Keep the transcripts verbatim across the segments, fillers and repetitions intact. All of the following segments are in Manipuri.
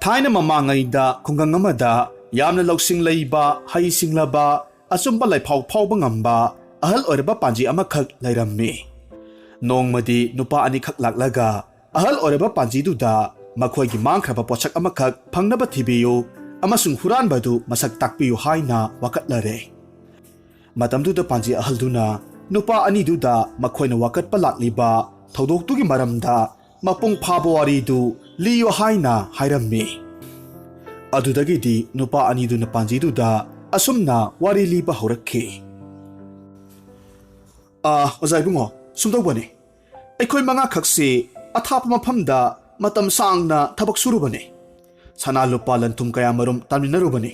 ꯊꯥꯏꯅ ꯃꯃꯥꯡꯉꯩꯗ ꯈꯨꯡꯒꯪ ꯑꯃꯗ ꯌꯥꯝꯅ ꯂꯧꯁꯤꯡ ꯂꯩꯕ, ꯍꯩ ꯁꯤꯡꯂꯕ, ꯑꯆꯨꯝꯕ ꯂꯩꯐꯥꯎ ꯐꯥꯎꯕ ꯉꯝꯕ ꯑꯍꯜ ꯑꯣꯏꯔꯕ ꯄꯥꯟꯖꯤ ꯑꯃꯈꯛ ꯂꯩꯔꯝꯃꯤ꯫ ꯅꯣꯡꯃꯗꯤ ꯅꯨꯄꯥ ꯑꯅꯤꯈꯛ ꯂꯥꯛꯂꯒ ꯑꯍꯜ ꯑꯣꯏꯔꯕ ꯄꯥꯟꯖꯤꯗꯨꯗ ꯃꯈꯣꯏꯒꯤ ꯃꯥꯡꯈ꯭ꯔꯕ ꯄꯣꯠꯁꯛ ꯑꯃꯈꯛ ꯐꯪꯅꯕ ꯊꯤꯕꯤꯌꯨ ꯑꯃꯁꯨꯡ ꯍꯨꯔꯥꯟꯕꯗꯨ ꯃꯁꯛ ꯇꯥꯛꯄꯤꯌꯨ ꯍꯥꯏꯅ ꯋꯥꯀꯠꯂꯔꯦ꯫ ꯃꯇꯝꯗꯨꯗ ꯄꯥꯟꯖꯤ ꯑꯍꯜꯗꯨꯅ ꯅꯨꯄꯥ ꯑꯅꯤꯗꯨꯗ ꯃꯈꯣꯏꯅ ꯋꯥꯀꯠꯄ ꯂꯥꯛꯂꯤꯕ ꯊꯧꯗꯣꯛꯇꯨꯒꯤ ꯃꯔꯝꯗ ꯃꯄꯨꯡ ꯐꯥꯕ ꯋꯥꯔꯤꯗꯨ ꯂꯤꯌꯨ ꯍꯥꯏꯅ ꯍꯥꯏꯔꯝꯃꯤ꯫ ꯑꯗꯨꯗꯒꯤꯗꯤ ꯅꯨꯄꯥ ꯑꯅꯤꯗꯨꯅ ꯄꯥꯟꯖꯤꯗꯨꯗ ꯑꯁꯨꯝꯅ ꯋꯥꯔꯤ ꯂꯤꯕ ꯍꯧꯔꯛꯈꯤ꯫ "ꯑꯥ, ꯑꯣꯖꯥ ꯏꯕꯨꯡꯉꯣ, ꯁꯨꯝꯗꯧꯕꯅꯤ꯫ ꯑꯩꯈꯣꯏ ꯃꯉꯥꯈꯛꯁꯤ ꯑꯊꯥꯞꯄ ꯃꯐꯝꯗ ꯃꯇꯝ ꯁꯥꯡꯅ ꯊꯕꯛ ꯁꯨꯔꯨꯕꯅꯤ꯫ ꯁꯅꯥ ꯂꯨꯄꯥ ꯂꯟ ꯊꯨꯝ ꯀꯌꯥ ꯃꯔꯨꯝ ꯇꯥꯟꯃꯤꯟꯅꯔꯨꯕꯅꯤ꯫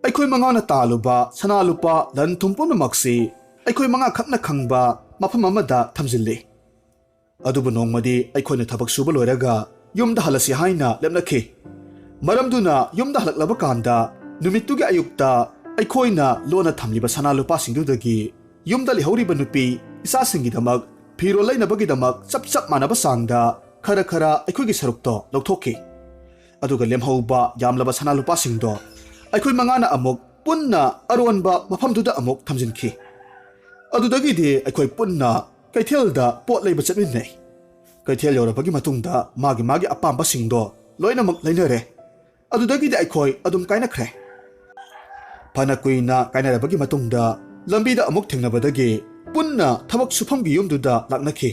ꯑꯩꯈꯣꯏ ꯃꯉꯥꯅ ꯇꯥꯜꯂꯨꯕ ꯁꯅꯥ ꯂꯨꯄꯥ ꯂꯟ ꯊꯨꯝ ꯄꯨꯝꯅꯃꯛꯁꯤ ꯑꯩꯈꯣꯏ ꯃꯉꯥꯈꯛꯅ ꯈꯪꯕ ꯃꯐꯝ ꯑꯃꯗ ꯊꯝꯖꯤꯜꯂꯤ꯫ ꯑꯗꯨꯕꯨ ꯅꯣꯡꯃꯗꯤ ꯑꯩꯈꯣꯏꯅ ꯊꯕꯛ ꯁꯨꯕ ꯂꯣꯏꯔꯒ ꯌꯨꯝꯗ ꯍꯜꯂꯁꯤ ꯍꯥꯏꯅ ꯂꯦꯞꯅꯈꯤ꯫ ꯃꯔꯝꯗꯨꯅ ꯌꯨꯝꯗ ꯍꯜꯂꯛꯂꯕ ꯀꯥꯟꯗ ꯅꯨꯃꯤꯠꯇꯨꯒꯤ ꯑꯌꯨꯛꯇ ꯑꯩꯈꯣꯏꯅ ꯂꯣꯟꯅ ꯊꯝꯂꯤꯕ ꯁꯅꯥ ꯂꯨꯄꯥꯁꯤꯡꯗꯨꯗꯒꯤ ꯌꯨꯝꯗ ꯂꯩꯍꯧꯔꯤꯕ ꯅꯨꯄꯤ ꯏꯆꯥꯁꯤꯡꯒꯤꯗꯃꯛ ꯐꯤꯔꯣꯜ ꯂꯩꯅꯕꯒꯤꯗꯃꯛ ꯆꯞ ꯆꯞ ꯃꯥꯟꯅꯕ ꯆꯥꯡꯗ ꯈꯔ ꯈꯔ ꯑꯩꯈꯣꯏꯒꯤ ꯁꯔꯨꯛꯇꯣ ꯂꯧꯊꯣꯛꯈꯤ꯫ ꯑꯗꯨꯒ ꯂꯦꯝꯍꯧꯕ ꯌꯥꯝꯂꯕ ꯁꯅꯥ ꯂꯨꯄꯥꯁꯤꯡꯗꯣ ꯑꯩꯈꯣꯏ ꯃꯉꯥꯅ ꯑꯃꯨꯛ ꯄꯨꯟꯅ ꯑꯔꯣꯟꯕ ꯃꯐꯝꯗꯨꯗ ꯑꯃꯨꯛ ꯊꯝꯖꯤꯟꯈꯤ꯫ ꯑꯗꯨꯗꯒꯤꯗꯤ ꯑꯩꯈꯣꯏ ꯄꯨꯟꯅ ꯀꯩꯊꯦꯜꯗ ꯄꯣꯠ ꯂꯩꯕ ꯆꯠꯃꯤꯟꯅꯩ꯫ ꯀꯩꯊꯦꯜ ꯌꯧꯔꯕꯒꯤ ꯃꯇꯨꯡꯗ ꯃꯥꯒꯤ ꯃꯥꯒꯤ ꯑꯄꯥꯝꯕꯁꯤꯡꯗꯣ ꯂꯣꯏꯅꯃꯛ ꯂꯩꯅꯔꯦ꯫ ꯑꯗꯨꯗꯒꯤꯗꯤ ꯑꯩꯈꯣꯏ ꯑꯗꯨꯝ ꯀꯥꯏꯅꯈ꯭ꯔꯦ꯫ ꯐꯅ ꯀꯨꯏꯅ ꯀꯥꯏꯅꯔꯕꯒꯤ ꯃꯇꯨꯡꯗ ꯂꯝꯕꯤꯗ ꯑꯃꯨꯛ ꯊꯦꯡꯅꯕꯗꯒꯤ ꯄꯨꯟꯅ ꯊꯕꯛ ꯁꯨꯐꯝꯒꯤ ꯌꯨꯝꯗꯨꯗ ꯂꯥꯛꯅꯈꯤ꯫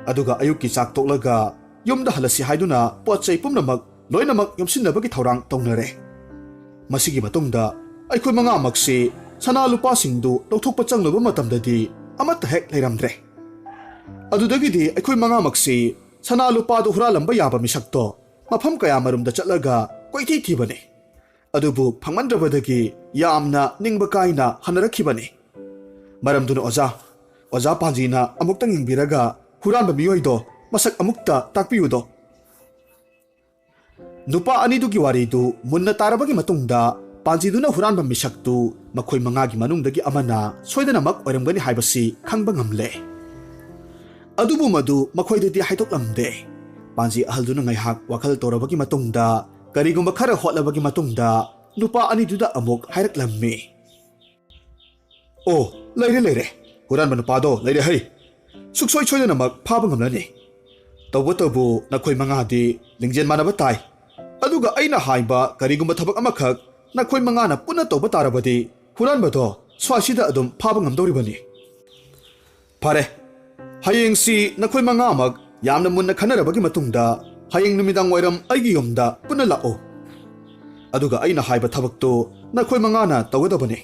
ꯑꯗꯨꯒ ꯑꯌꯨꯛꯀꯤ ꯆꯥꯛ ꯇꯣꯛꯂꯒ ꯌꯨꯝꯗ ꯍꯜꯂꯁꯤ ꯍꯥꯏꯗꯨꯅ ꯄꯣꯠ ꯆꯩ ꯄꯨꯝꯅꯃꯛ ꯂꯣꯏꯅꯃꯛ ꯌꯣꯝꯁꯤꯟꯅꯕꯒꯤ ꯊꯧꯔꯥꯡ ꯇꯧꯅꯔꯦ꯫ ꯃꯁꯤꯒꯤ ꯃꯇꯨꯡꯗ ꯑꯩꯈꯣꯏ ꯃꯉꯥꯃꯛꯁꯤ ꯁꯅꯥ ꯂꯨꯄꯥꯁꯤꯡꯗꯨ ꯂꯧꯊꯣꯛꯄ ꯆꯪꯂꯨꯕ ꯃꯇꯝꯗꯗꯤ ꯑꯃꯠꯇ ꯍꯦꯛ ꯂꯩꯔꯝꯗ꯭ꯔꯦ꯫ ꯑꯗꯨꯗꯒꯤꯗꯤ ꯑꯩꯈꯣꯏ ꯃꯉꯥꯃꯛꯁꯤ ꯁꯅꯥ ꯂꯨꯄꯥꯗꯨ ꯍꯨꯔꯥꯜꯂꯝꯕ ꯌꯥꯕ ꯃꯤꯁꯛꯇꯣ ꯃꯐꯝ ꯀꯌꯥꯃꯔꯨꯝꯗ ꯆꯠꯂꯒ ꯀꯣꯏꯊꯤ ꯊꯤꯕꯅꯤ꯫ ꯑꯗꯨꯕꯨ ꯐꯪꯃꯟꯗ꯭ꯔꯕꯗꯒꯤ ꯌꯥꯝꯅ ꯅꯤꯡꯕ ꯀꯥꯏꯅ ꯍꯟꯅꯔꯛꯈꯤꯕꯅꯤ꯫ ꯃꯔꯝꯗꯨꯅ ꯑꯣꯖꯥ, ꯑꯣꯖꯥ ꯄꯥꯟꯖꯤꯅ ꯑꯃꯨꯛꯇꯪ ꯌꯦꯡꯕꯤꯔꯒ ꯍꯨꯔꯥꯟꯕ ꯃꯤꯑꯣꯏꯗꯣ ꯃꯁꯛ ꯑꯃꯨꯛꯇ ꯇꯥꯛꯄꯤꯌꯨꯗꯣ꯫ ꯅꯨꯄꯥ ꯑꯅꯤꯗꯨꯒꯤ ꯋꯥꯔꯤꯗꯨ ꯃꯨꯟꯅ ꯇꯥꯔꯕꯒꯤ ꯃꯇꯨꯡꯗ ꯄꯥꯟꯖꯤꯗꯨꯅ ꯍꯨꯔꯥꯟꯕ ꯃꯤꯁꯛꯇꯨ ꯃꯈꯣꯏ ꯃꯉꯥꯒꯤ ꯃꯅꯨꯡꯗꯒꯤ ꯑꯃꯅ ꯁꯣꯏꯗꯅꯃꯛ ꯑꯣꯏꯔꯝꯒꯅꯤ ꯍꯥꯏꯕꯁꯤ ꯈꯪꯕ ꯉꯝꯂꯦ꯫ ꯑꯗꯨꯕꯨ ꯃꯗꯨ ꯃꯈꯣꯏꯗꯗꯤ ꯍꯥꯏꯗꯣꯛꯂꯝꯗꯦ꯫ ꯄꯥꯟꯖꯤ ꯑꯍꯜꯗꯨꯅ ꯉꯥꯏꯍꯥꯛ ꯋꯥꯈꯜ ꯇꯧꯔꯕꯒꯤ ꯃꯇꯨꯡꯗ ꯀꯔꯤꯒꯨꯝꯕ ꯈꯔ ꯍꯣꯠꯂꯕꯒꯤ ꯃꯇꯨꯡꯗ ꯅꯨꯄꯥ ꯑꯅꯤꯗꯨꯗ ꯑꯃꯨꯛ ꯍꯥꯏꯔꯛꯂꯝꯃꯤ꯫ "ꯑꯣ, ꯂꯩꯔꯦ, ꯂꯩꯔꯦ꯫ ꯍꯨꯔꯥꯟꯕ ꯅꯨꯄꯥꯗꯣ ꯂꯩꯔꯦ ꯍꯩ꯫ ꯁꯨꯛꯁꯣꯏ ꯁꯣꯏꯗꯅꯃꯛ ꯐꯥꯕ ꯉꯝꯂꯅꯤ꯫ ꯇꯧꯕꯇꯕꯨ ꯅꯈꯣꯏ ꯃꯉꯥꯗꯤ ꯂꯤꯡꯖꯦꯜ ꯃꯥꯟꯅꯕ ꯇꯥꯏ꯫ ꯑꯗꯨꯒ ꯑꯩꯅ ꯍꯥꯏꯕ ꯀꯔꯤꯒꯨꯝꯕ ꯊꯕꯛ ꯑꯃꯈꯛ ꯅꯈꯣꯏ ꯃꯉꯥꯅ ꯄꯨꯟꯅ ꯇꯧꯕ ꯇꯥꯔꯕꯗꯤ ꯍꯨꯔꯥꯟꯕꯗꯣ ꯁ꯭ꯋꯥꯏꯁꯤꯗ ꯑꯗꯨꯝ ꯐꯥꯕ ꯉꯝꯗꯧꯔꯤꯕꯅꯤ꯫ ꯐꯔꯦ, ꯍꯌꯦꯡꯁꯤ ꯅꯈꯣꯏ ꯃꯉꯥꯃꯛ ꯌꯥꯝꯅ ꯃꯨꯟꯅ ꯈꯟꯅꯔꯕꯒꯤ ꯃꯇꯨꯡꯗ ꯍꯌꯦꯡ ꯅꯨꯃꯤꯗꯥꯡ ꯋꯥꯏꯔꯝ ꯑꯩꯒꯤ ꯌꯨꯝꯗ ꯄꯨꯟꯅ ꯂꯥꯛꯑꯣ꯫ ꯑꯗꯨꯒ ꯑꯩꯅ ꯍꯥꯏꯕ ꯊꯕꯛꯇꯨ ꯅꯈꯣꯏ ꯃꯉꯥꯅ ꯇꯧꯒꯗꯕꯅꯤ꯫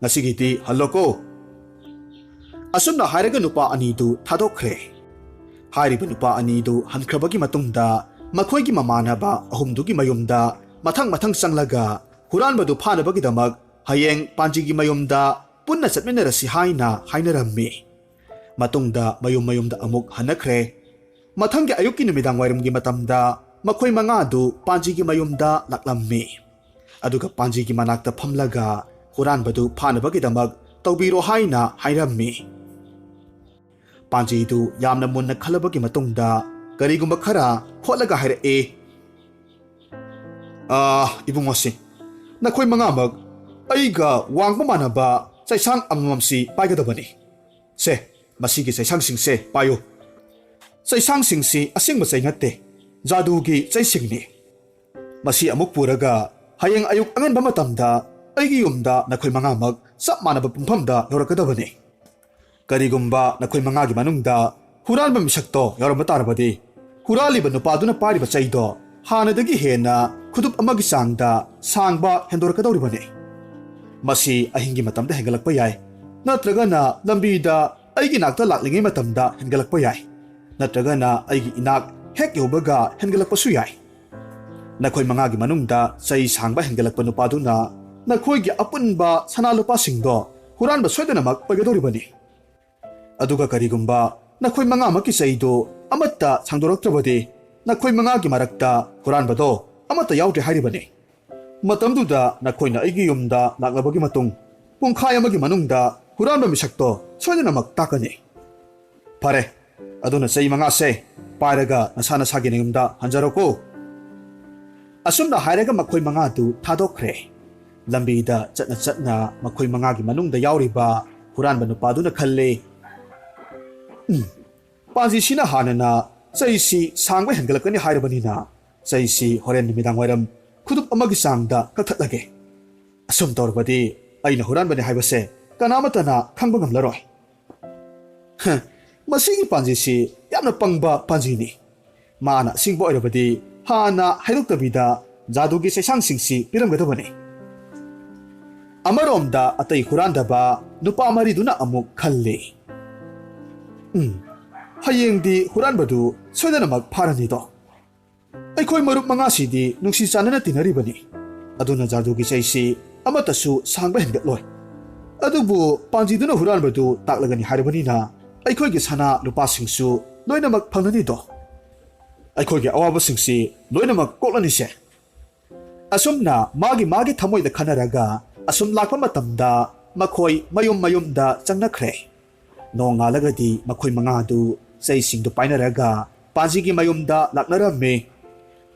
ꯉꯁꯤꯒꯤꯗꯤ ꯍꯜꯂꯣꯀꯣ꯫" ꯑꯁꯨꯝꯅ ꯍꯥꯏꯔꯒ ꯅꯨꯄꯥ ꯑꯅꯤꯗꯨ ꯊꯥꯗꯣꯛꯈ꯭ꯔꯦ꯫ ꯍꯥꯏꯔꯤꯕ ꯅꯨꯄꯥ ꯑꯅꯤꯗꯨ ꯍꯟꯈ꯭ꯔꯕꯒꯤ ꯃꯇꯨꯡꯗ ꯃꯈꯣꯏꯒꯤ ꯃꯃꯥꯟꯅꯕ ꯑꯍꯨꯝꯗꯨꯒꯤ ꯃꯌꯨꯝꯗ ꯃꯊꯪ ꯃꯊꯪ ꯆꯪꯂꯒ ꯍꯨꯔꯥꯟꯕꯗꯨ ꯐꯥꯅꯕꯒꯤꯗꯃꯛ ꯍꯌꯦꯡ ꯄꯥꯟꯖꯤꯒꯤ ꯃꯌꯨꯝꯗ ꯄꯨꯟꯅ ꯆꯠꯃꯤꯟꯅꯔꯁꯤ ꯍꯥꯏꯅ ꯍꯥꯏꯅꯔꯝꯃꯤ꯫ ꯃꯇꯨꯡꯗ ꯃꯌꯨꯝ ꯃꯌꯨꯝꯗ ꯑꯃꯨꯛ ꯍꯟꯅꯈ꯭ꯔꯦ꯫ ꯃꯊꯪꯒꯤ ꯑꯌꯨꯛꯀꯤ ꯅꯨꯃꯤꯗꯥꯡ ꯋꯥꯏꯔꯝꯒꯤ ꯃꯇꯝꯗ ꯃꯈꯣꯏ ꯃꯉꯥꯗꯨ ꯄꯥꯟꯖꯤꯒꯤ ꯃꯌꯨꯝꯗ ꯂꯥꯛꯂꯝꯃꯤ꯫ ꯑꯗꯨꯒ ꯄꯥꯟꯖꯤꯒꯤ ꯃꯅꯥꯛꯇ ꯐꯝꯂꯒ ꯍꯨꯔꯥꯟꯕꯗꯨ ꯐꯥꯅꯕꯒꯤꯗꯃꯛ ꯇꯧꯕꯤꯔꯣ ꯍꯥꯏꯅ ꯍꯥꯏꯔꯝꯃꯤ꯫ ꯄꯥꯟꯖꯤꯗꯨ ꯌꯥꯝꯅ ꯃꯨꯟꯅ ꯈꯜꯂꯕꯒꯤ ꯃꯇꯨꯡꯗ ꯀꯔꯤꯒꯨꯝꯕ ꯈꯔ ꯍꯣꯠꯂꯒ ꯍꯥꯏꯔꯛꯑꯦ꯫ "ꯑꯥ, ꯏꯕꯨꯡꯉꯣꯁꯤ, ꯅꯈꯣꯏ ꯃꯉꯥꯃꯛ ꯑꯩꯒ ꯋꯥꯡꯕ ꯃꯥꯟꯅꯕ ꯆꯩꯁꯥꯡ ꯑꯃꯃꯝꯁꯤ ꯄꯥꯏꯒꯗꯕꯅꯤ꯫ ꯁꯦ, ꯃꯁꯤꯒꯤ ꯆꯩꯁꯥꯡꯁꯤꯡꯁꯦ ꯄꯥꯏꯌꯨ꯫ ꯆꯩꯁꯥꯡꯁꯤꯡꯁꯤ ꯑꯁꯦꯡꯕ ꯆꯩ ꯅꯠꯇꯦ, ꯖꯥꯗꯨꯒꯤ ꯆꯩꯁꯤꯡꯅꯤ꯫ ꯃꯁꯤ ꯑꯃꯨꯛ ꯄꯨꯔꯒ ꯍꯌꯦꯡ ꯑꯌꯨꯛ ꯑꯉꯟꯕ ꯃꯇꯝꯗ ꯑꯩꯒꯤ ꯌꯨꯝꯗ ꯅꯈꯣꯏ ꯃꯉꯥꯃꯛ ꯆꯞ ꯃꯥꯟꯅꯕ ꯄꯨꯡꯐꯝꯗ ꯌꯧꯔꯛꯀꯗꯕꯅꯤ꯫ ꯀꯔꯤꯒꯨꯝꯕ ꯅꯈꯣꯏ ꯃꯉꯥꯒꯤ ꯃꯅꯨꯡꯗ ꯍꯨꯔꯥꯟꯕ ꯃꯤꯁꯛꯇꯣ ꯌꯥꯎꯔꯝꯕ ꯇꯥꯔꯕꯗꯤ, ꯍꯨꯔꯥꯜꯂꯤꯕ ꯅꯨꯄꯥꯗꯨꯅ ꯄꯥꯏꯔꯤꯕ ꯆꯩꯗꯣ ꯍꯥꯟꯅꯗꯒꯤ ꯍꯦꯟꯅ ꯈꯨꯗꯨꯞ ꯑꯃꯒꯤ ꯆꯥꯡꯗ ꯁꯥꯡꯕ ꯍꯦꯟꯗꯣꯔꯛꯀꯗꯧꯔꯤꯕꯅꯤ꯫ ꯃꯁꯤ ꯑꯍꯤꯡꯒꯤ ꯃꯇꯝꯗ ꯍꯦꯟꯒꯠꯂꯛꯄ ꯌꯥꯏ, ꯅꯠꯇ꯭ꯔꯒꯅ ꯂꯝꯕꯤꯗ ꯑꯩꯒꯤ ꯅꯥꯛꯇ ꯂꯥꯛꯂꯤꯉꯩ ꯃꯇꯝꯗ ꯍꯦꯟꯒꯠꯂꯛꯄ ꯌꯥꯏ, ꯅꯠꯇ꯭ꯔꯒꯅ ꯑꯩꯒꯤ ꯏꯅꯥꯛ ꯍꯦꯛ ꯌꯧꯕꯒ ꯍꯦꯟꯒꯠꯂꯛꯄꯁꯨ ꯌꯥꯏ꯫ ꯅꯈꯣꯏ ꯃꯉꯥꯒꯤ ꯃꯅꯨꯡꯗ ꯆꯩ ꯁꯥꯡꯕ ꯍꯦꯟꯒꯠꯂꯛꯄ ꯅꯨꯄꯥꯗꯨꯅ ꯅꯈꯣꯏꯒꯤ ꯑꯄꯨꯟꯕ ꯁꯅꯥ ꯂꯨꯄꯥꯁꯤꯡꯗꯣ ꯍꯨꯔꯥꯟꯕ ꯁꯣꯏꯗꯅꯃꯛ ꯑꯣꯏꯒꯗꯧꯔꯤꯕꯅꯤ꯫ ꯑꯗꯨꯒ ꯀꯔꯤꯒꯨꯝꯕ ꯅꯈꯣꯏ ꯃꯉꯥꯃꯛꯀꯤ ꯆꯩꯗꯨ ꯑꯃꯠꯇ ꯁꯥꯡꯗꯣꯔꯛꯇ꯭ꯔꯕꯗꯤ, ꯅꯈꯣꯏ ꯃꯉꯥꯒꯤ ꯃꯔꯛꯇ ꯍꯨꯔꯥꯟꯕꯗꯣ ꯑꯃꯠꯇ ꯌꯥꯎꯗ꯭ꯔꯦ ꯍꯥꯏꯔꯤꯕꯅꯤ꯫ ꯃꯇꯝꯗꯨꯗ ꯅꯈꯣꯏꯅ ꯑꯩꯒꯤ ꯌꯨꯝꯗ ꯂꯥꯛꯂꯕꯒꯤ ꯃꯇꯨꯡ ꯄꯨꯡꯈꯥꯏ ꯑꯃꯒꯤ ꯃꯅꯨꯡꯗ ꯍꯨꯔꯥꯟꯕ ꯃꯤꯁꯛꯇꯣ ꯁꯣꯏꯗꯅꯃꯛ ꯇꯥꯛꯀꯅꯤ꯫ ꯐꯔꯦ, ꯑꯗꯨꯅ ꯆꯩ ꯃꯉꯥꯁꯦ ꯄꯥꯏꯔꯒ ꯅꯁꯥ ꯅꯁꯥꯒꯤ ꯅꯌꯨꯝꯗ ꯍꯟꯖꯔꯣꯀꯣ꯫" ꯑꯁꯨꯝꯅ ꯍꯥꯏꯔꯒ ꯃꯈꯣꯏ ꯃꯉꯥꯗꯨ ꯊꯥꯗꯣꯛꯈ꯭ꯔꯦ꯫ ꯂꯝꯕꯤꯗ ꯆꯠꯅ ꯆꯠꯅ ꯃꯈꯣꯏ ꯃꯉꯥꯒꯤ ꯃꯅꯨꯡꯗ ꯌꯥꯎꯔꯤꯕ ꯍꯨꯔꯥꯟꯕ ꯅꯨꯄꯥꯗꯨꯅ ꯈꯜꯂꯤ, "ꯎꯝ, ꯄꯥꯟꯖꯤꯁꯤꯅ ꯍꯥꯟꯅꯅ ꯆꯩꯁꯤ ꯁꯥꯡꯕ ꯍꯦꯟꯒꯠꯂꯛꯀꯅꯤ ꯍꯥꯏꯔꯕꯅꯤꯅ, ꯆꯩꯁꯤ ꯍꯣꯔꯦꯟ ꯅꯨꯃꯤꯗꯥꯡ ꯋꯥꯏꯔꯝ ꯈꯨꯗꯨꯞ ꯑꯃꯒꯤ ꯆꯥꯡꯗ ꯀꯛꯊꯠꯂꯒꯦ꯫ ꯑꯁꯨꯝ ꯇꯧꯔꯕꯗꯤ ꯑꯩꯅ ꯍꯨꯔꯥꯟꯕꯅꯤ ꯍꯥꯏꯕꯁꯦ ꯀꯅꯥꯃꯠꯇꯅ ꯈꯪꯕ ꯉꯝꯂꯔꯣꯏ꯫" ꯍ, ꯃꯁꯤꯒꯤ ꯄꯥꯟꯖꯤꯁꯤ ꯌꯥꯝꯅ ꯄꯪꯕ ꯄꯥꯟꯖꯤꯅꯤ꯫ ꯃꯥꯅ ꯑꯁꯦꯡꯕ ꯑꯣꯏꯔꯕꯗꯤ ꯍꯥꯟꯅ ꯍꯥꯏꯗꯣꯛꯇꯕꯤꯗ ꯖꯥꯗꯨꯒꯤ ꯆꯩꯁꯥꯡꯁꯤꯡꯁꯤ ꯄꯤꯔꯝꯒꯗꯕꯅꯤ꯫ ꯑꯃꯔꯣꯝꯗ ꯑꯇꯩ ꯍꯨꯔꯥꯟꯗꯕ ꯅꯨꯄꯥ ꯃꯔꯤꯗꯨꯅ ꯑꯃꯨꯛ ꯈꯜꯂꯤ, "ꯎꯝ, ꯍꯌꯦꯡꯗꯤ ꯍꯨꯔꯥꯟꯕꯗꯨ ꯁꯣꯏꯗꯅꯃꯛ ꯐꯥꯔꯅꯤꯗꯣ꯫ ꯑꯩꯈꯣꯏ ꯃꯔꯨꯞ ꯃꯉꯥꯁꯤꯗꯤ ꯅꯨꯡꯁꯤ ꯆꯥꯟꯅꯅ ꯇꯤꯟꯅꯔꯤꯕꯅꯤ꯫ ꯑꯗꯨꯅ ꯖꯥꯗꯨꯒꯤ ꯆꯩꯁꯤ ꯑꯃꯠꯇꯁꯨ ꯁꯥꯡꯕ ꯍꯦꯟꯒꯠꯂꯣꯏ꯫ ꯑꯗꯨꯕꯨ ꯄꯥꯟꯖꯤꯗꯨꯅ ꯍꯨꯔꯥꯟꯕꯗꯨ ꯇꯥꯛꯂꯒꯅꯤ ꯍꯥꯏꯔꯕꯅꯤꯅ ꯑꯩꯈꯣꯏꯒꯤ ꯁꯅꯥ ꯂꯨꯄꯥꯁꯤꯡꯁꯨ ꯂꯣꯏꯅꯃꯛ ꯐꯪꯂꯅꯤꯗꯣ꯫ ꯑꯩꯈꯣꯏꯒꯤ ꯑꯋꯥꯕꯁꯤꯡꯁꯤ ꯂꯣꯏꯅꯃꯛ ꯀꯣꯛꯂꯅꯤꯁꯦ꯫" ꯑꯁꯨꯝꯅ ꯃꯥꯒꯤ ꯃꯥꯒꯤ ꯊꯃꯣꯏꯗ ꯈꯟꯅꯔꯒ ꯑꯁꯨꯝ ꯂꯥꯛꯄ ꯃꯇꯝꯗ ꯃꯈꯣꯏ ꯃꯌꯨꯝ ꯃꯌꯨꯝꯗ ꯆꯪꯅꯈ꯭ꯔꯦ꯫ ꯅꯣꯡꯉꯥꯜꯂꯒꯗꯤ ꯃꯈꯣꯏ ꯃꯉꯥꯗꯨ ꯆꯩꯁꯤꯡꯗꯨ ꯄꯥꯏꯅꯔꯒ ꯄꯥꯟꯖꯤꯒꯤ ꯃꯌꯨꯝꯗ ꯂꯥꯛꯅꯔꯝꯃꯤ꯫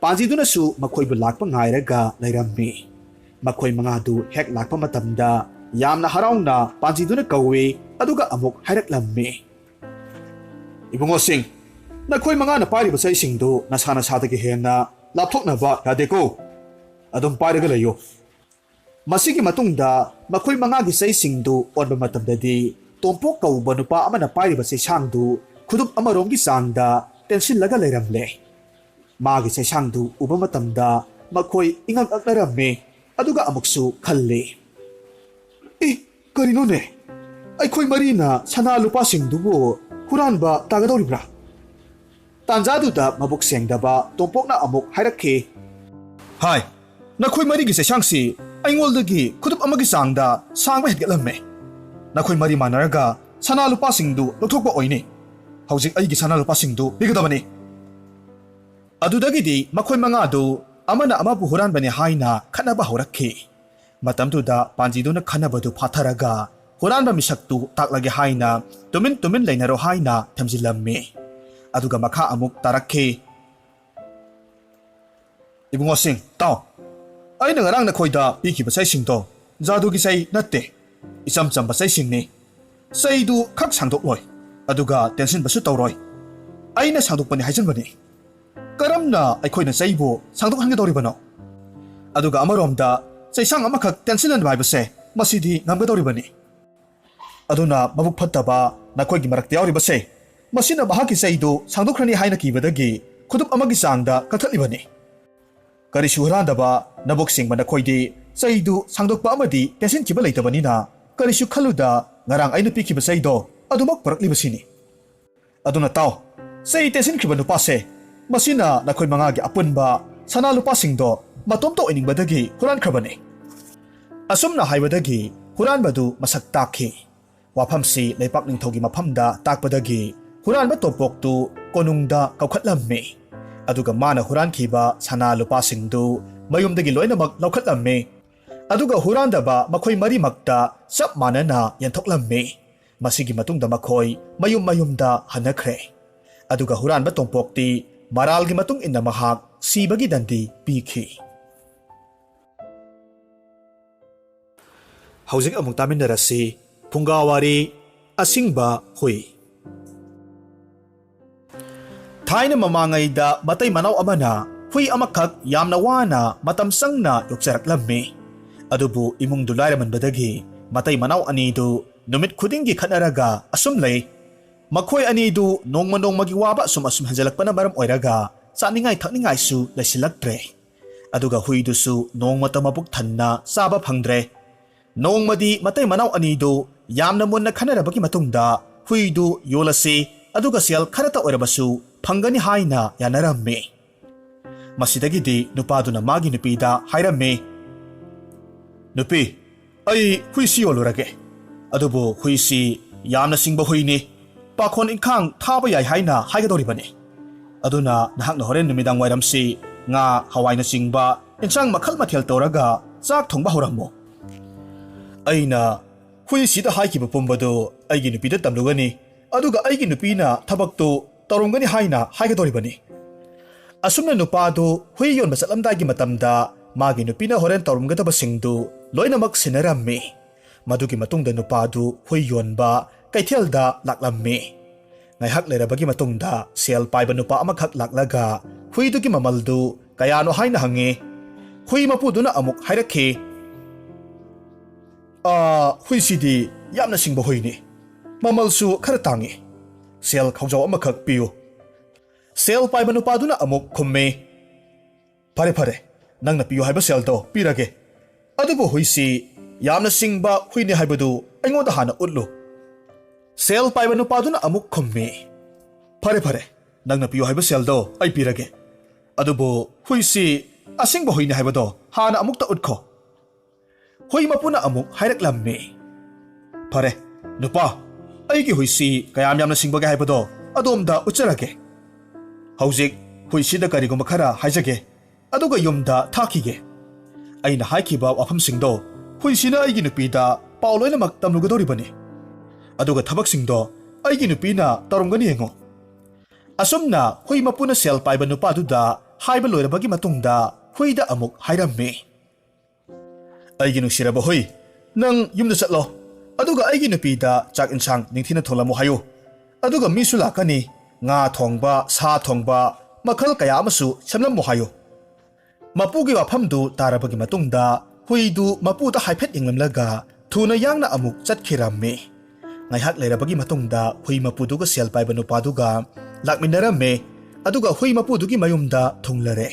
ꯄꯥꯟꯖꯤꯗꯨꯅꯁꯨ ꯃꯈꯣꯏꯕꯨ ꯂꯥꯛꯄ ꯉꯥꯏꯔꯒ ꯂꯩꯔꯝꯃꯤ꯫ ꯃꯈꯣꯏ ꯃꯉꯥꯗꯨ ꯍꯦꯛ ꯂꯥꯛꯄ ꯃꯇꯝꯗ ꯌꯥꯝꯅ ꯍꯔꯥꯎꯅ ꯄꯥꯟꯖꯤꯗꯨꯅ ꯀꯧꯏ, ꯑꯗꯨꯒ ꯑꯃꯨꯛ ꯍꯥꯏꯔꯛꯂꯝꯃꯤ, "ꯏꯕꯨꯡꯉꯣꯁꯤꯡ, ꯅꯈꯣꯏ ꯃꯉꯥꯅ ꯄꯥꯏꯔꯤꯕ ꯆꯩꯁꯤꯡꯗꯨ ꯅꯁꯥ ꯅꯁꯥꯗꯒꯤ ꯍꯦꯟꯅ ꯂꯥꯞꯊꯣꯛꯅꯕ ꯌꯥꯗꯦꯀꯣ꯫ ꯑꯗꯨꯝ ꯄꯥꯏꯔꯒ ꯂꯩꯌꯨ꯫" ꯃꯁꯤꯒꯤ ꯃꯇꯨꯡꯗ ꯃꯈꯣꯏ ꯃꯉꯥꯒꯤ ꯆꯩꯁꯤꯡꯗꯨ ꯑꯣꯟꯕ ꯃꯇꯝꯗꯗꯤ, ꯇꯣꯝꯄꯣꯛ ꯀꯧꯕ ꯅꯨꯄꯥ ꯑꯃꯅ ꯄꯥꯏꯔꯤꯕ ꯆꯩꯁꯥꯡꯗꯨ ꯈꯨꯗꯨꯞ ꯑꯃꯔꯣꯝꯒꯤ ꯆꯥꯡꯗ ꯇꯦꯟꯁꯤꯜꯂꯒ ꯂꯩꯔꯝꯂꯦ꯫ ꯃꯥꯒꯤ ꯆꯩꯁꯥꯡꯗꯨ ꯎꯕ ꯃꯇꯝꯗ ꯃꯈꯣꯏ ꯏꯉꯛ ꯉꯛꯅꯔꯝꯃꯤ, ꯑꯗꯨꯒ ꯑꯃꯨꯛꯁꯨ ꯈꯜꯂꯤ, "ꯑꯦ, ꯀꯔꯤꯅꯣꯅꯦ? ꯑꯩꯈꯣꯏ ꯃꯔꯤꯅ ꯁꯅꯥ ꯂꯨꯄꯥꯁꯤꯡꯗꯨꯕꯨ ꯍꯨꯔꯥꯟꯕ ꯇꯥꯒꯗꯧꯔꯤꯕ꯭ꯔꯥ?" ꯇꯥꯟꯖꯥꯗꯨꯗ ꯃꯕꯨꯛ ꯁꯦꯡꯗꯕ ꯇꯣꯝꯄꯣꯛꯅ ꯑꯃꯨꯛ ꯍꯥꯏꯔꯛꯈꯤ, "ꯍꯥꯏ, ꯅꯈꯣꯏ ꯃꯔꯤꯒꯤ ꯆꯩꯁꯥꯡꯁꯤ ꯑꯩꯉꯣꯟꯗꯒꯤ ꯈꯨꯗꯨꯞ ꯑꯃꯒꯤ ꯆꯥꯡꯗ ꯁꯥꯡꯕ ꯍꯦꯟꯒꯠꯂꯝꯃꯦ꯫ ꯅꯈꯣꯏ ꯃꯔꯤ ꯃꯥꯟꯅꯔꯒ ꯁꯅꯥ ꯂꯨꯄꯥꯁꯤꯡꯗꯨ ꯂꯧꯊꯣꯛꯄ ꯑꯣꯏꯅꯤ꯫ ꯍꯧꯖꯤꯛ ꯑꯩꯒꯤ ꯁꯅꯥ ꯂꯨꯄꯥꯁꯤꯡꯗꯨ ꯄꯤꯒꯗꯕꯅꯤ꯫" ꯑꯗꯨꯗꯒꯤꯗꯤ ꯃꯈꯣꯏ ꯃꯉꯥꯗꯨ ꯑꯃꯅ ꯑꯃꯕꯨ ꯍꯨꯔꯥꯟꯕꯅꯤ ꯍꯥꯏꯅ ꯈꯠꯅꯕ ꯍꯧꯔꯛꯈꯤ꯫ ꯃꯇꯝꯗꯨꯗ ꯄꯥꯟꯖꯤꯗꯨꯅ ꯈꯟꯅꯕꯗꯨ ꯐꯥꯊꯔꯒ ꯍꯨꯔꯥꯟꯕ ꯃꯤꯁꯛꯇꯨ ꯇꯥꯛꯂꯒꯦ ꯍꯥꯏꯅ ꯇꯨꯃꯤꯟ ꯇꯨꯃꯤꯟ ꯂꯩꯅꯔꯣ ꯍꯥꯏꯅ ꯊꯝꯖꯤꯜꯂꯝꯃꯤ꯫ ꯑꯗꯨꯒ ꯃꯈꯥ ꯑꯃꯨꯛ ꯇꯥꯔꯛꯈꯤ꯫ ꯏꯕꯨꯡꯉꯣꯁꯤꯡ, ꯇꯥꯎ꯫ ꯑꯩꯅ ꯉꯔꯥꯡ ꯅꯈꯣꯏꯗ ꯄꯤꯈꯤꯕ ꯆꯩꯁꯤꯡꯗꯣ ꯖꯥꯗꯨꯒꯤ ꯆꯩ ꯅꯠꯇꯦ, ꯏꯆꯝ ꯆꯝꯕ ꯆꯩꯁꯤꯡꯅꯤ꯫ ꯆꯩꯗꯨ ꯈꯛ ꯁꯥꯡꯗꯣꯛꯂꯣꯏ, ꯑꯗꯨꯒ ꯇꯦꯟꯁꯤꯟꯕꯁꯨ ꯇꯧꯔꯣꯏ꯫ ꯑꯩꯅ ꯁꯥꯡꯗꯣꯛꯄꯅꯤ ꯍꯥꯏꯖꯟꯕꯅꯤ꯫ ꯀꯔꯝꯅ ꯑꯩꯈꯣꯏꯅ ꯆꯩꯕꯨ ꯁꯥꯡꯗꯣꯛꯍꯟꯒꯗꯧꯔꯤꯕꯅꯣ? ꯑꯗꯨꯒ ꯑꯃꯔꯣꯝꯗ ꯆꯩꯁꯥꯡ ꯑꯃꯈꯛ ꯇꯦꯟꯁꯤꯜꯍꯟꯕ ꯍꯥꯏꯕꯁꯦ ꯃꯁꯤꯗꯤ ꯉꯝꯒꯗꯧꯔꯤꯕꯅꯤ꯫ ꯑꯗꯨꯅ ꯃꯕꯨꯛ ꯐꯠꯇꯕ ꯅꯈꯣꯏꯒꯤ ꯃꯔꯛꯇ ꯌꯥꯎꯔꯤꯕꯁꯦ, ꯃꯁꯤꯅ ꯃꯍꯥꯛꯀꯤ ꯆꯩꯗꯨ ꯁꯥꯡꯗꯣꯛꯈ꯭ꯔꯅꯤ ꯍꯥꯏꯅ ꯀꯤꯕꯗꯒꯤ ꯈꯨꯗꯨꯞ ꯑꯃꯒꯤ ꯆꯥꯡꯗ ꯀꯛꯊꯠꯂꯤꯕꯅꯤ꯫ ꯀꯔꯤꯁꯨ ꯍꯨꯔꯥꯟꯗꯕ ꯅꯕꯨꯛ ꯁꯦꯡꯕ ꯅꯈꯣꯏꯗꯤ ꯆꯩꯗꯨ ꯁꯥꯡꯗꯣꯛꯄ ꯑꯃꯗꯤ ꯇꯦꯟꯁꯤꯟꯈꯤꯕ ꯂꯩꯇꯕꯅꯤꯅ, ꯀꯔꯤꯁꯨ ꯈꯜꯂꯨꯗ ꯉꯔꯥꯡ ꯑꯩꯅ ꯄꯤꯈꯤꯕ ꯆꯩꯗꯣ ꯑꯗꯨꯃꯛ ꯄꯨꯔꯛꯂꯤꯕꯁꯤꯅꯤ꯫ ꯑꯗꯨꯅ ꯇꯥꯎ, ꯆꯩ ꯇꯦꯟꯁꯤꯟꯈ꯭ꯔꯤꯕ ꯅꯨꯄꯥꯁꯦ, ꯃꯁꯤꯅ ꯅꯈꯣꯏ ꯃꯉꯥꯒꯤ ꯑꯄꯨꯟꯕ ꯁꯅꯥ ꯂꯨꯄꯥꯁꯤꯡꯗꯣ ꯃꯇꯣꯝꯇ ꯑꯣꯏꯅꯤꯡꯕꯗꯒꯤ ꯍꯨꯔꯥꯟꯈ꯭ꯔꯕꯅꯤ꯫ ꯑꯁꯨꯝꯅ ꯍꯥꯏꯕꯗꯒꯤ ꯍꯨꯔꯥꯟꯕꯗꯨ ꯃꯁꯛ ꯇꯥꯛꯈꯤ꯫ ꯋꯥꯐꯝꯁꯤ ꯂꯩꯄꯥꯛ ꯅꯤꯡꯊꯧꯒꯤ ꯃꯐꯝꯗ ꯇꯥꯛꯄꯗꯒꯤ ꯍꯨꯔꯥꯟꯕ ꯇꯣꯝꯄꯣꯛꯇꯨ ꯀꯣꯅꯨꯡꯗ ꯀꯧꯈꯠꯂꯝꯃꯤ꯫ ꯑꯗꯨꯒ ꯃꯥꯅ ꯍꯨꯔꯥꯟꯈꯤꯕ ꯁꯅꯥ ꯂꯨꯄꯥꯁꯤꯡꯗꯨ ꯃꯌꯨꯝꯗꯒꯤ ꯂꯣꯏꯅꯃꯛ ꯂꯧꯈꯠꯂꯝꯃꯤ꯫ ꯑꯗꯨꯒ ꯍꯨꯔꯥꯟꯗꯕ ꯃꯈꯣꯏ ꯃꯔꯤꯃꯛꯇ ꯆꯞ ꯃꯥꯟꯅꯅ ꯌꯦꯟꯊꯣꯛꯂꯝꯃꯤ꯫ ꯃꯁꯤꯒꯤ ꯃꯇꯨꯡꯗ ꯃꯈꯣꯏ ꯃꯌꯨꯝ ꯃꯌꯨꯝꯗ ꯍꯟꯅꯈ꯭ꯔꯦ꯫ ꯑꯗꯨꯒ ꯍꯨꯔꯥꯟꯕ ꯇꯣꯝꯄꯣꯛꯇꯤ ꯃꯔꯥꯜꯒꯤ ꯃꯇꯨꯡ ꯏꯟꯅ ꯃꯍꯥꯛ ꯁꯤꯕꯒꯤ ꯗꯟꯗꯤ ꯄꯤꯈꯤ꯫ ꯍꯧꯖꯤꯛ ꯑꯃꯨꯛ ꯇꯥꯃꯤꯟꯅꯔꯁꯤ ꯐꯨꯡꯒꯥ ꯋꯥꯔꯤ, ꯑꯁꯤꯡꯕ ꯍꯨꯏ꯫ ꯊꯥꯏꯅ ꯃꯃꯥꯡꯉꯩꯗ ꯃꯇꯩ ꯃꯅꯥꯎ ꯑꯃꯅ ꯍꯨꯏ ꯑꯃꯈꯛ ꯌꯥꯝꯅ ꯋꯥꯅ ꯃꯇꯝ ꯆꯪꯅ ꯌꯣꯛꯆꯔꯛꯂꯝꯃꯤ꯫ ꯑꯗꯨꯕꯨ ꯏꯃꯨꯡꯗꯨ ꯂꯥꯏꯔꯃꯟꯕꯗꯒꯤ ꯃꯇꯩ ꯃꯅꯥꯎ ꯑꯅꯤꯗꯨ ꯅꯨꯃꯤꯠ ꯈꯨꯗꯤꯡꯒꯤ ꯈꯠꯅꯔꯒ ꯑꯁꯨꯝ ꯂꯩ꯫ ꯃꯈꯣꯏ ꯑꯅꯤꯗꯨ ꯅꯣꯡꯃ ꯅꯣꯡꯃꯒꯤ ꯋꯥꯕ ꯑꯁꯨꯝ ꯑꯁꯨꯝ ꯍꯦꯟꯖꯜꯂꯛꯄꯅ ꯃꯔꯝ ꯑꯣꯏꯔꯒ ꯆꯥꯅꯤꯡꯉꯥꯏ ꯊꯛꯅꯤꯡꯉꯥꯏꯁꯨ ꯂꯩꯁꯤꯜꯂꯛꯇ꯭ꯔꯦ꯫ ꯑꯗꯨꯒ ꯍꯨꯏꯗꯨꯁꯨ ꯅꯣꯡꯃꯇ ꯃꯄꯨꯛ ꯊꯟꯅ ꯆꯥꯕ ꯐꯪꯗ꯭ꯔꯦ꯫ ꯅꯣꯡꯃꯗꯤ ꯃꯇꯩ ꯃꯅꯥꯎ ꯑꯅꯤꯗꯨ ꯌꯥꯝꯅ ꯃꯨꯟꯅ ꯈꯟꯅꯔꯕꯒꯤ ꯃꯇꯨꯡꯗ ꯍꯨꯏꯗꯨ ꯌꯣꯜꯂꯁꯤ, ꯑꯗꯨꯒ ꯁꯦꯜ ꯈꯔꯇ ꯑꯣꯏꯔꯕꯁꯨ ꯐꯪꯒꯅꯤ ꯍꯥꯏꯅ ꯌꯥꯅꯔꯝꯃꯤ꯫ ꯃꯁꯤꯗꯒꯤꯗꯤ ꯅꯨꯄꯥꯗꯨꯅ ꯃꯥꯒꯤ ꯅꯨꯄꯤꯗ ꯍꯥꯏꯔꯝꯃꯤ, "ꯅꯨꯄꯤ, ꯑꯩ ꯍꯨꯏꯁꯤ ꯌꯣꯜꯂꯨꯔꯒꯦ꯫ ꯑꯗꯨꯕꯨ ꯍꯨꯏꯁꯤ ꯌꯥꯝꯅ ꯁꯤꯡꯕ ꯍꯨꯏꯅꯤ꯫ ꯄꯥꯈꯣꯟ ꯏꯟꯈꯥꯡ ꯊꯥꯕ ꯌꯥꯏ ꯍꯥꯏꯅ ꯍꯥꯏꯒꯗꯧꯔꯤꯕꯅꯤ꯫ ꯑꯗꯨꯅ ꯅꯍꯥꯛꯅ ꯍꯣꯔꯦꯟ ꯅꯨꯃꯤꯗꯥꯡ ꯋꯥꯏꯔꯝꯁꯤ ꯉꯥ, ꯍꯋꯥꯏꯅꯆꯤꯡꯕ ꯏꯟꯁꯥꯡ ꯃꯈꯜ ꯃꯊꯦꯜ ꯇꯧꯔꯒ ꯆꯥꯛ ꯊꯣꯡꯕ ꯍꯧꯔꯝꯃꯨ꯫ ꯑꯩꯅ ꯍꯨꯏꯁꯤꯗ ꯍꯥꯏꯈꯤꯕ ꯄꯨꯝꯕꯗꯨ ꯑꯩꯒꯤ ꯅꯨꯄꯤꯗ ꯇꯝꯂꯨꯒꯅꯤ, ꯑꯗꯨꯒ ꯑꯩꯒꯤ ꯅꯨꯄꯤꯅ ꯊꯕꯛꯇꯨ ꯇꯧꯔꯝꯒꯅꯤ ꯍꯥꯏꯅ ꯍꯥꯏꯒꯗꯧꯔꯤꯕꯅꯤ"꯫ ꯑꯁꯨꯝꯅ ꯅꯨꯄꯥꯗꯨ ꯍꯨꯏ ꯌꯣꯟꯕ ꯆꯠꯂꯝꯗꯥꯏꯒꯤ ꯃꯇꯝꯗ ꯃꯥꯒꯤ ꯅꯨꯄꯤꯅ ꯍꯣꯔꯦꯟ ꯇꯧꯔꯝꯒꯗꯕꯁꯤꯡꯗꯨ ꯂꯣꯏꯅꯃꯛ ꯁꯤꯟꯅꯔꯝꯃꯤ꯫ ꯃꯗꯨꯒꯤ ꯃꯇꯨꯡꯗ ꯅꯨꯄꯥꯗꯨ ꯍꯨꯏ ꯌꯣꯟꯕ ꯀꯩꯊꯦꯜꯗ ꯂꯥꯛꯂꯝꯃꯤ꯫ ꯉꯥꯏꯍꯥꯛ ꯂꯩꯔꯕꯒꯤ ꯃꯇꯨꯡꯗ ꯁꯦꯜ ꯄꯥꯏꯕ ꯅꯨꯄꯥ ꯑꯃꯈꯛ ꯂꯥꯛꯂꯒ ꯍꯨꯏꯗꯨꯒꯤ ꯃꯃꯜꯗꯨ ꯀꯌꯥꯅꯣ ꯍꯥꯏꯅ ꯍꯪꯉꯤ꯫ ꯍꯨꯏ ꯃꯄꯨꯗꯨꯅ ꯑꯃꯨꯛ ꯍꯥꯏꯔꯛꯈꯤ, "ꯑꯥ, ꯍꯨꯏꯁꯤꯗꯤ ꯌꯥꯝꯅ ꯁꯤꯡꯕ ꯍꯨꯏꯅꯤ꯫ ꯃꯃꯜꯁꯨ ꯈꯔ ꯇꯥꯡꯉꯤ꯫ ꯁꯦꯜ ꯈꯥꯎꯖꯥꯎ ꯑꯃꯈꯛ ꯄꯤꯌꯨ꯫" ꯁꯦꯜ ꯄꯥꯏꯕ ꯅꯨꯄꯥꯗꯨꯅ ꯑꯃꯨꯛ ꯈꯨꯝꯃꯤ, "ꯐꯔꯦ, ꯐꯔꯦ, ꯅꯪꯅ ꯄꯤꯌꯨ ꯍꯥꯏꯕ ꯁꯦꯜꯗꯣ ꯄꯤꯔꯒꯦ꯫ ꯑꯗꯨꯕꯨ ꯍꯨꯏꯁꯤ ꯌꯥꯝꯅ ꯁꯤꯡꯕ ꯍꯨꯏꯅꯤ ꯍꯥꯏꯕꯗꯨ ꯑꯩꯉꯣꯟꯗ ꯍꯥꯟꯅ ꯎꯠꯂꯨ꯫" ꯁꯦꯜ ꯄꯥꯏꯕ ꯅꯨꯄꯥꯗꯨꯅ ꯑꯃꯨꯛ ꯈꯨꯝꯃꯤ, "ꯐꯔꯦ, ꯐꯔꯦ, ꯅꯪꯅ ꯄꯤꯌꯨ ꯍꯥꯏꯕ ꯁꯦꯜꯗꯣ ꯑꯩ ꯄꯤꯔꯒꯦ꯫ ꯑꯗꯨꯕꯨ ꯍꯨꯏꯁꯤ ꯑꯁꯤꯡꯕ ꯍꯨꯏꯅꯤ ꯍꯥꯏꯕꯗꯣ ꯍꯥꯟꯅ ꯑꯃꯨꯛꯇ ꯎꯠꯈꯣ꯫" ꯍꯨꯏ ꯃꯄꯨꯅ ꯑꯃꯨꯛ ꯍꯥꯏꯔꯛꯂꯝꯃꯤ, "ꯐꯔꯦ, ꯅꯨꯄꯥ, ꯑꯩꯒꯤ ꯍꯨꯏꯁꯤ ꯀꯌꯥꯝ ꯌꯥꯝꯅ ꯁꯤꯡꯕꯒꯦ ꯍꯥꯏꯕꯗꯣ ꯑꯗꯣꯝꯗ ꯎꯠꯆꯔꯒꯦ꯫ ꯍꯧꯖꯤꯛ ꯍꯨꯏꯁꯤꯗ ꯀꯔꯤꯒꯨꯝꯕ ꯈꯔ ꯍꯥꯏꯖꯒꯦ, ꯑꯗꯨꯒ ꯌꯨꯝꯗ ꯊꯥꯈꯤꯒꯦ꯫ ꯑꯩꯅ ꯍꯥꯏꯈꯤꯕ ꯋꯥꯐꯝꯁꯤꯡꯗꯣ ꯍꯨꯏꯁꯤꯅ ꯑꯩꯒꯤ ꯅꯨꯄꯤꯗ ꯄꯥꯎ ꯂꯣꯏꯅꯃꯛ ꯇꯝꯂꯨꯒꯗꯧꯔꯤꯕꯅꯤ꯫ ꯑꯗꯨꯒ ꯊꯕꯛꯁꯤꯡꯗꯣ ꯑꯩꯒꯤ ꯅꯨꯄꯤꯅ ꯇꯧꯔꯝꯒꯅꯤ ꯌꯦꯡꯉꯨ꯫" ꯑꯁꯨꯝꯅ ꯍꯨꯏ ꯃꯄꯨꯅ ꯁꯦꯜ ꯄꯥꯏꯕ ꯅꯨꯄꯥꯗꯨꯗ ꯍꯥꯏꯕ ꯂꯣꯏꯔꯕꯒꯤ ꯃꯇꯨꯡꯗ ꯍꯨꯏꯗ ꯑꯃꯨꯛ ꯍꯥꯏꯔꯝꯃꯤ, "ꯑꯩꯒꯤ ꯅꯨꯡꯁꯤꯔꯕ ꯍꯨꯏ, ꯅꯪ ꯌꯨꯝꯗ ꯆꯠꯂꯣ꯫ ꯑꯗꯨꯒ ꯑꯩꯒꯤ ꯅꯨꯄꯤꯗ ꯆꯥꯛ ꯏꯟꯁꯥꯡ ꯅꯤꯡꯊꯤꯅ ꯊꯣꯡꯂꯝꯃꯨ ꯍꯥꯏꯌꯨ꯫ ꯑꯗꯨꯒ ꯃꯤꯁꯨ ꯂꯥꯛꯀꯅꯤ꯫ ꯉꯥ ꯊꯣꯡꯕ, ꯁꯥ ꯊꯣꯡꯕ, ꯃꯈꯜ ꯀꯌꯥ ꯑꯃꯁꯨ ꯁꯦꯝꯂꯝꯃꯨ ꯍꯥꯏꯌꯨ꯫" ꯃꯄꯨꯒꯤ ꯋꯥꯐꯝꯗꯨ ꯇꯥꯔꯕꯒꯤ ꯃꯇꯨꯡꯗ ꯍꯨꯏꯗꯨ ꯃꯄꯨꯗ ꯍꯥꯏꯐꯦꯠ ꯌꯦꯡꯂꯝꯂꯒ ꯊꯨꯅ ꯌꯥꯡꯅ ꯑꯃꯨꯛ ꯆꯠꯈꯤꯔꯝꯃꯤ꯫ ꯉꯥꯏꯍꯥꯛ ꯂꯩꯔꯕꯒꯤ ꯃꯇꯨꯡꯗ ꯍꯨꯏ ꯃꯄꯨꯗꯨꯒ ꯁꯦꯜ ꯄꯥꯏꯕ ꯅꯨꯄꯥꯗꯨꯒ ꯂꯥꯛꯃꯤꯟꯅꯔꯝꯃꯤ꯫ ꯑꯗꯨꯒ ꯍꯨꯏ ꯃꯄꯨꯗꯨꯒꯤ ꯃꯌꯨꯝꯗ ꯊꯨꯡꯂꯔꯦ꯫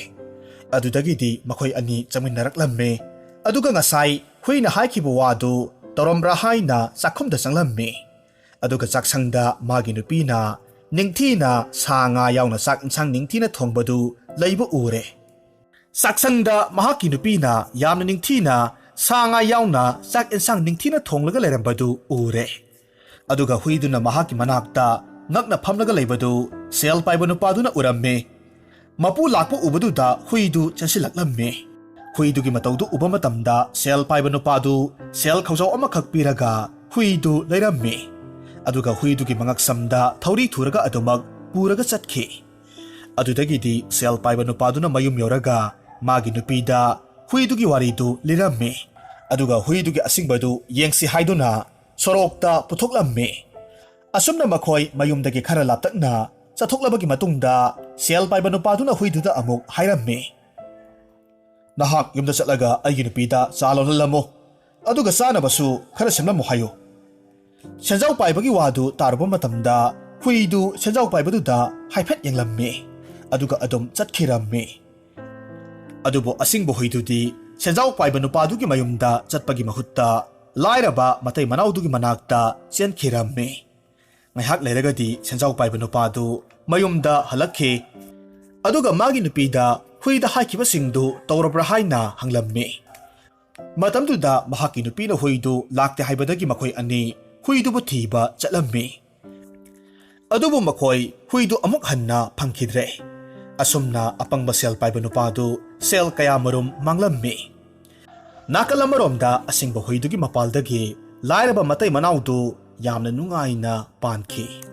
ꯑꯗꯨꯗꯒꯤꯗꯤ ꯃꯈꯣꯏ ꯑꯅꯤ ꯆꯪꯃꯤꯟꯅꯔꯛꯂꯝꯃꯤ꯫ ꯑꯗꯨꯒ ꯉꯁꯥꯏ ꯍꯨꯏꯅ ꯍꯥꯏꯈꯤꯕ ꯋꯥꯗꯨ ꯇꯧꯔꯝꯕ꯭ꯔꯥ ꯍꯥꯏꯅ ꯆꯥꯛꯈꯨꯝꯗ ꯆꯪꯂꯝꯃꯤ꯫ ꯑꯗꯨꯒ ꯆꯥꯛꯁꯪꯗ ꯃꯥꯒꯤ ꯅꯨꯄꯤꯅ ꯅꯤꯡꯊꯤꯅ ꯁꯥ ꯉꯥ ꯌꯥꯎꯅ ꯆꯥꯛ ꯏꯟꯁꯥꯡ ꯅꯤꯡꯊꯤꯅ ꯊꯣꯡꯕꯗꯨ ꯂꯩꯕ ꯎꯔꯦ꯫ ꯆꯥꯛꯁꯪꯗ ꯃꯍꯥꯛꯀꯤ ꯅꯨꯄꯤꯅ ꯌꯥꯝꯅ ꯅꯤꯡꯊꯤꯅ ꯁꯥ ꯉꯥ ꯌꯥꯎꯅ ꯆꯥꯛ ꯏꯟꯁꯥꯡ ꯅꯤꯡꯊꯤꯅ ꯊꯣꯡꯂꯒ ꯂꯩꯔꯝꯕꯗꯨ ꯎꯔꯦ꯫ ꯑꯗꯨꯒ ꯍꯨꯏꯗꯨꯅ ꯃꯍꯥꯛꯀꯤ ꯃꯅꯥꯛꯇ ꯉꯛꯅ ꯐꯝꯂꯒ ꯂꯩꯕꯗꯨ ꯁꯦꯜ ꯄꯥꯏꯕ ꯅꯨꯄꯥꯗꯨꯅ ꯎꯔꯝꯃꯤ꯫ ꯃꯄꯨ ꯂꯥꯛꯄ ꯎꯕꯗꯨꯗ ꯍꯨꯏꯗꯨ ꯆꯦꯟꯁꯤꯜꯂꯛꯂꯝꯃꯤ꯫ ꯍꯨꯏꯗꯨꯒꯤ ꯃꯇꯧꯗꯨ ꯎꯕ ꯃꯇꯝꯗ ꯁꯦꯜ ꯄꯥꯏꯕ ꯅꯨꯄꯥꯗꯨ ꯁꯦꯜ ꯈꯧꯖꯥꯎ ꯑꯃꯈꯛ ꯄꯤꯔꯒ ꯍꯨꯏꯗꯨ ꯂꯩꯔꯝꯃꯤ꯫ ꯑꯗꯨꯒ ꯍꯨꯏꯗꯨꯒꯤ ꯃꯉꯛꯁꯝꯗ ꯊꯧꯔꯤ ꯊꯨꯔꯒ ꯑꯗꯨꯃꯛ ꯄꯨꯔꯒ ꯆꯠꯈꯤ꯫ ꯑꯗꯨꯗꯒꯤꯗꯤ ꯁꯦꯜ ꯄꯥꯏꯕ ꯅꯨꯄꯥꯗꯨꯅ ꯃꯌꯨꯝ ꯌꯧꯔꯒ ꯃꯥꯒꯤ ꯅꯨꯄꯤꯗ ꯍꯨꯏꯗꯨꯒꯤ ꯋꯥꯔꯤꯗꯨ ꯂꯤꯔꯝꯃꯤ꯫ ꯑꯗꯨꯒ ꯍꯨꯏꯗꯨꯒꯤ ꯑꯁꯤꯡꯕꯗꯨ ꯌꯦꯡꯁꯤ ꯍꯥꯏꯗꯨꯅ ꯁꯣꯔꯣꯛꯇ ꯄꯨꯊꯣꯛꯂꯝꯃꯤ꯫ ꯑꯁꯨꯝꯅ ꯃꯈꯣꯏ ꯃꯌꯨꯝꯗꯒꯤ ꯈꯔ ꯂꯥꯞꯇꯛꯅ ꯆꯠꯊꯣꯛꯂꯕꯒꯤ ꯃꯇꯨꯡꯗ ꯁꯦꯜ ꯄꯥꯏꯕ ꯅꯨꯄꯥꯗꯨꯅ ꯍꯨꯏꯗꯨꯗ ꯑꯃꯨꯛ ꯍꯥꯏꯔꯝꯃꯤ, "ꯅꯍꯥꯛ ꯌꯨꯝꯗ ꯆꯠꯂꯒ ꯑꯩꯒꯤ ꯅꯨꯄꯤꯗ ꯆꯥ ꯂꯣꯜꯍꯜꯂꯝꯃꯨ, ꯑꯗꯨꯒ ꯆꯥꯅꯕꯁꯨ ꯈꯔ ꯁꯦꯝꯂꯝꯃꯨ ꯍꯥꯏꯌꯨ"꯫ ꯁꯦꯟꯖꯥꯎ ꯄꯥꯏꯕꯒꯤ ꯋꯥꯗꯨ ꯇꯥꯔꯨꯕ ꯃꯇꯝꯗ ꯍꯨꯏꯗꯨ ꯁꯦꯟꯖꯥꯎ ꯄꯥꯏꯕꯗꯨꯗ ꯍꯥꯏꯐꯦꯠ ꯌꯦꯡꯂꯝꯃꯤ, ꯑꯗꯨꯒ ꯑꯗꯨꯝ ꯆꯠꯈꯤꯔꯝꯃꯤ꯫ ꯑꯗꯨꯕꯨ ꯑꯁꯤꯡꯕ ꯍꯨꯏꯗꯨꯗꯤ ꯁꯦꯟꯖꯥꯎ ꯄꯥꯏꯕ ꯅꯨꯄꯥꯗꯨꯒꯤ ꯃꯌꯨꯝꯗ ꯆꯠꯄꯒꯤ ꯃꯍꯨꯠꯇ ꯂꯥꯏꯔꯕ ꯃꯇꯩ ꯃꯅꯥꯎꯗꯨꯒꯤ ꯃꯅꯥꯛꯇ ꯆꯦꯟꯈꯤꯔꯝꯃꯤ꯫ ꯉꯥꯏꯍꯥꯛ ꯂꯩꯔꯒꯗꯤ ꯁꯦꯟꯖꯥꯎ ꯄꯥꯏꯕ ꯅꯨꯄꯥꯗꯨ ꯃꯌꯨꯝꯗ ꯍꯜꯂꯛꯈꯤ꯫ ꯑꯗꯨꯒ ꯃꯥꯒꯤ ꯅꯨꯄꯤꯗ ꯍꯨꯏꯗ ꯍꯥꯏꯈꯤꯕꯁꯤꯡꯗꯨ ꯇꯧꯔꯕ꯭ꯔꯥ ꯍꯥꯏꯅ ꯍꯪꯂꯝꯃꯤ꯫ ꯃꯇꯝꯗꯨꯗ ꯃꯍꯥꯛꯀꯤ ꯅꯨꯄꯤꯅ ꯍꯨꯏꯗꯨ ꯂꯥꯛꯇꯦ ꯍꯥꯏꯕꯗꯒꯤ ꯃꯈꯣꯏ ꯑꯅꯤ ꯍꯨꯏꯗꯨꯕꯨ ꯊꯤꯕ ꯆꯠꯂꯝꯃꯤ꯫ ꯑꯗꯨꯕꯨ ꯃꯈꯣꯏ ꯍꯨꯏꯗꯨ ꯑꯃꯨꯛ ꯍꯟꯅ ꯐꯪꯈꯤꯗ꯭ꯔꯦ꯫ ꯑꯁꯨꯝꯅ ꯑꯄꯪꯕ ꯁꯦꯜ ꯄꯥꯏꯕ ꯅꯨꯄꯥꯗꯨ ꯁꯦꯜ ꯀꯌꯥꯃꯔꯨꯝ ꯃꯥꯡꯂꯝꯃꯤ꯫ ꯅꯥꯀꯜ ꯑꯃꯔꯣꯝꯗ ꯑꯁꯤꯡꯕ ꯍꯨꯏꯗꯨꯒꯤ ꯃꯄꯥꯜꯗꯒꯤ ꯂꯥꯏꯔꯕ ꯃꯇꯩ ꯃꯅꯥꯎꯗꯨ ꯌꯥꯝꯅ ꯅꯨꯡꯉꯥꯏꯅ ꯄꯥꯟꯈꯤ꯫